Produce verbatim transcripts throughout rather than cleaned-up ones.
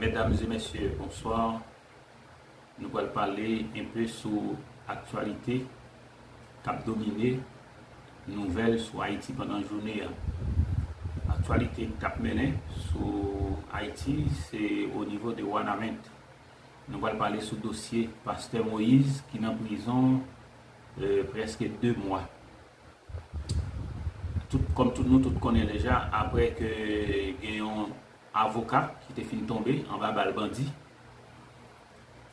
Medam e mesye, bonswa. Nou pral pale enpe sou aktyalite k ap domine nouvèl sou Ayiti pandan jounen an. Aktyalite k ap mennen sou Ayiti, se o nivo de Wanament. Nou pral pale sou dosye Pastè Moïse ki nan prizon, e, prèske de mwa. Tout, kòm tout nou tout konnen deja, apre ke gen yon avoka ki te fin tonbe anba bal bandi,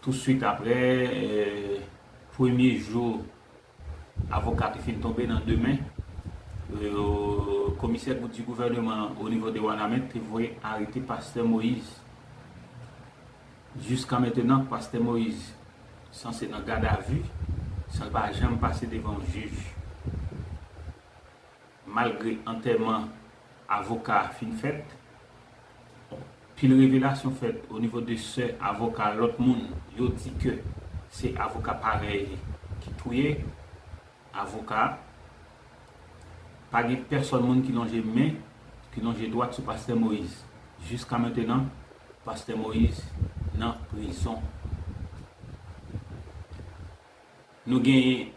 touswit apre, e, premye jou avoka te fin tonbe nan de men, e, komisè di gouvèneman o nivo de Wanament te voye arete Pastè Moïse. Jiska mentenan, Pastè Moïse sanse nan gadavi san l pa janm pase devan yon jij. Malgre antèman avoka a fin fèt, pil revelasyon fèt o nivo de sè avoka lòt moun, yo di ke se avoka parèy li ki touye avoka a. Pa gen pèsòn moun ki lonje men, ki lonje dwat sou Pastè Moïse. Jiska mentenan, Pastè Moïse nan prizon. Nou genyen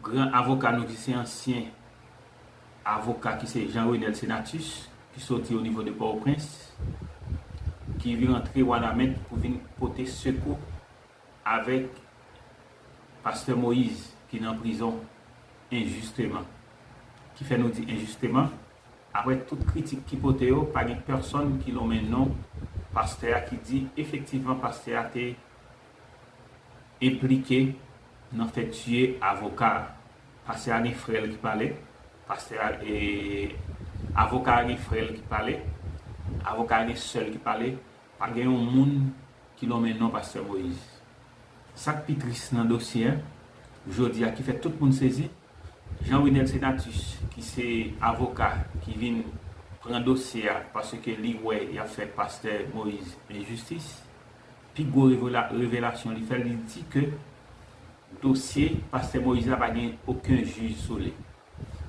gran avoka nou ki se ansyen avoka ki se Jean Renel Senatus, ki soti o nivo de Pòtoprens, ki vin rantre Wanament pou vin pote sekou avèk Pastè Moïse ki nan prizon enjisteman. Ki fè nou di enjisteman, apre tout kritik ki pote yo, pa gen pèsòn ki lonmen non pastè a ki di efektivman pastè a te enplike nan fè tiye avoka a. Pastè a gen frè l ki pale, pastè a, e, avoka a gen frè l ki pale, avoka a gen sè l ki pale, pa gen yon moun ki lonmen non Pastè Moïse. Sa k pi tris nan dosye a, jodi a, ki fè tout moun sezi, Jean Renel Senatus, ki se avoka ki vin pran dosye a paske li wè y ap fè Pastè Moïse enjistis, pi gwo revela-, revelasyon li fè, li di ke dosye Pastè Moïse la pa gen okenn jij sou li.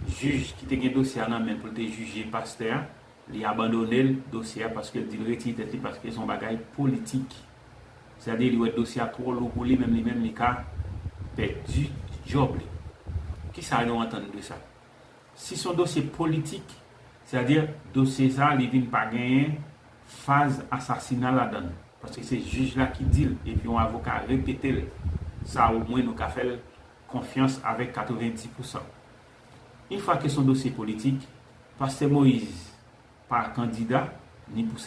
Jij ki te gen dosye a nan men l pou l te jije pastè a, li abandone l, dosye a, paske l di l retire tèt li paske se yon bagay politik. Sètadi li wè dosye a twò lou pou li menm, li menm li ka pèdi djòb li. Kisa nou antann de sa? Si se yon dosye politik, sètadi dosye sa a li vin pa genyen faz asasina ladan l. Paske se jij la ki di l, epi yon avoka repete l. Sa omwen nou ka fè l konfyans avèk katrevenndis pousan. Yon fwa ke se yon dosye politik, Pastè Moïse pa kandida, ni pou